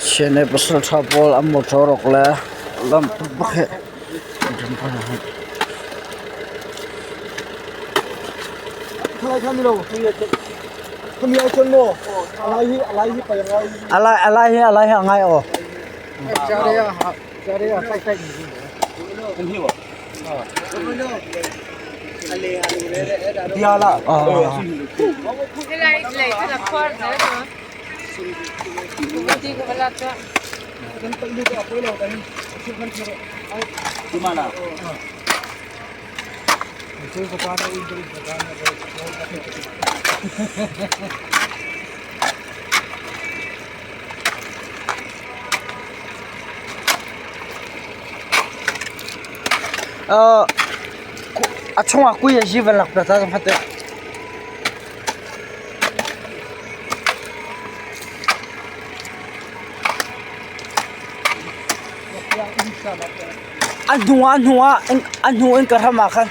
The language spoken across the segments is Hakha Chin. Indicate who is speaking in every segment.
Speaker 1: Sianai pasal ṭha pawl an motor awk le lam bak hi. A lai hi a lai hi a ngai aw. A chungah kui a zi van lak ta ta hmate. A hnu ah a hnu ah a hnu in ka hram ah khan.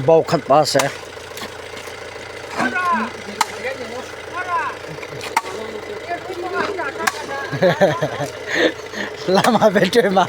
Speaker 1: Bo khat pa seh. Lama betre ma.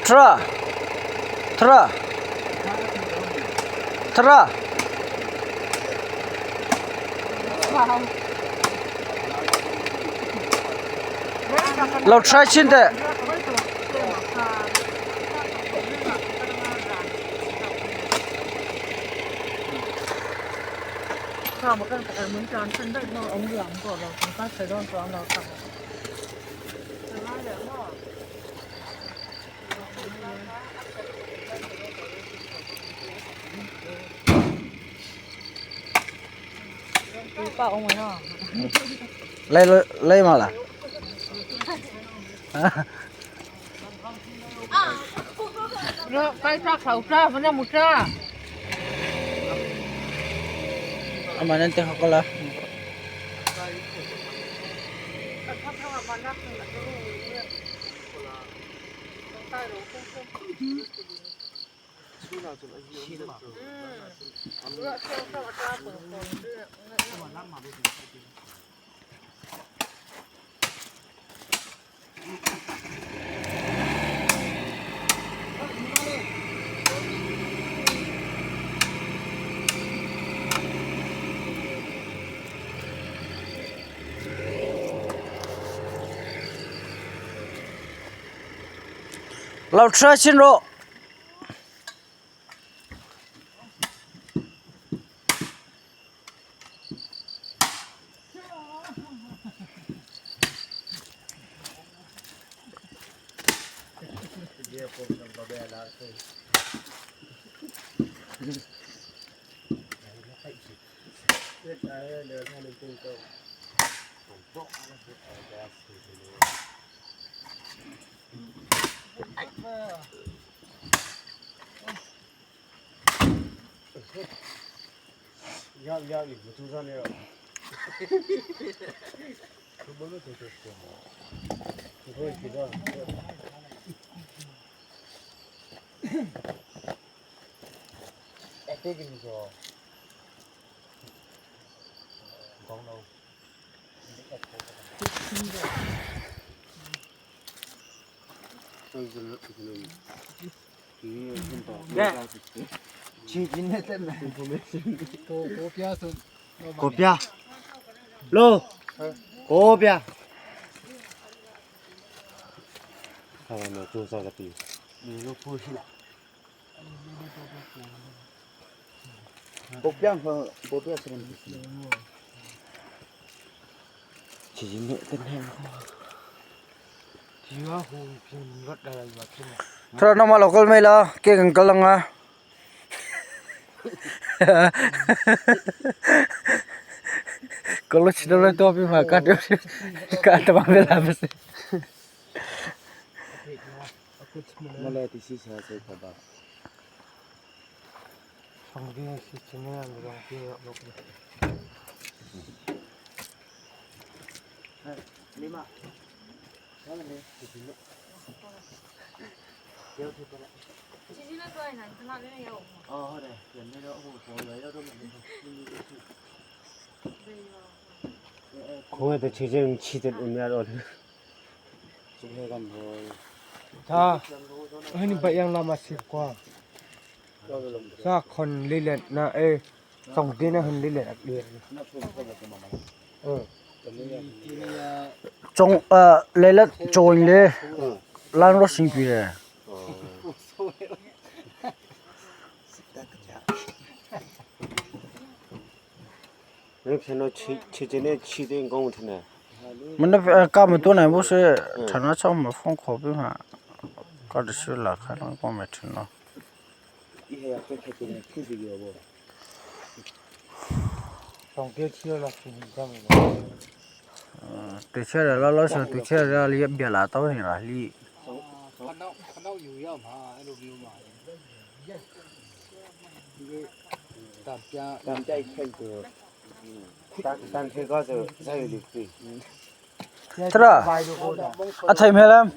Speaker 1: Tra. Tra. Tra. Lo try chin teh. Lei ma la. Ama nan te hokola. Lo tra chin rawh. Thra nama local mai la ke kan kal anga. College dole to pi ma ka ka ta ba la bas. Cong leilet cawn le lan rawt singpi le. Ka ma tu nai bu se thana chong ma phong kho pi ma ka de su la kha no ko ma thin no. 对切的老老实对切的你别拿刀去了你。 Tra a thei hmel em?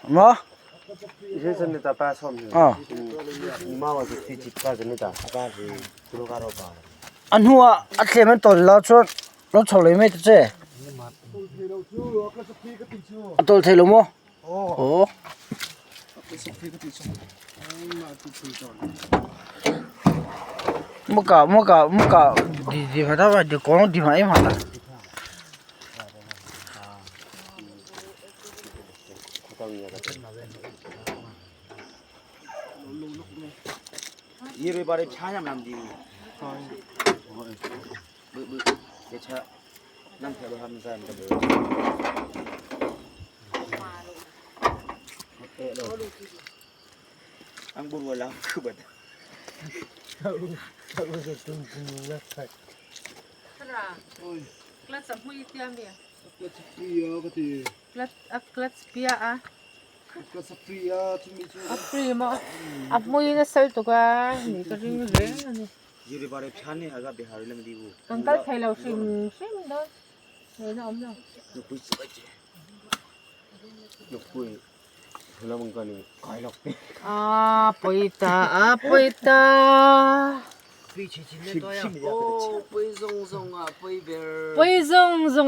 Speaker 1: Maw? A hnu ah a thlem an tawl lo cun lo chol lei mei ta ce. A tawl thei lo maw? Aw. Muka muka muka di di ma ta di kong di ma ai ma ta.
Speaker 2: A mui na sal tuk a ni ka ring reng ani. Kan kal thei lo hrim hrim dawn. Nei na om lo. A poi ta a poi ta. Poi zung zung.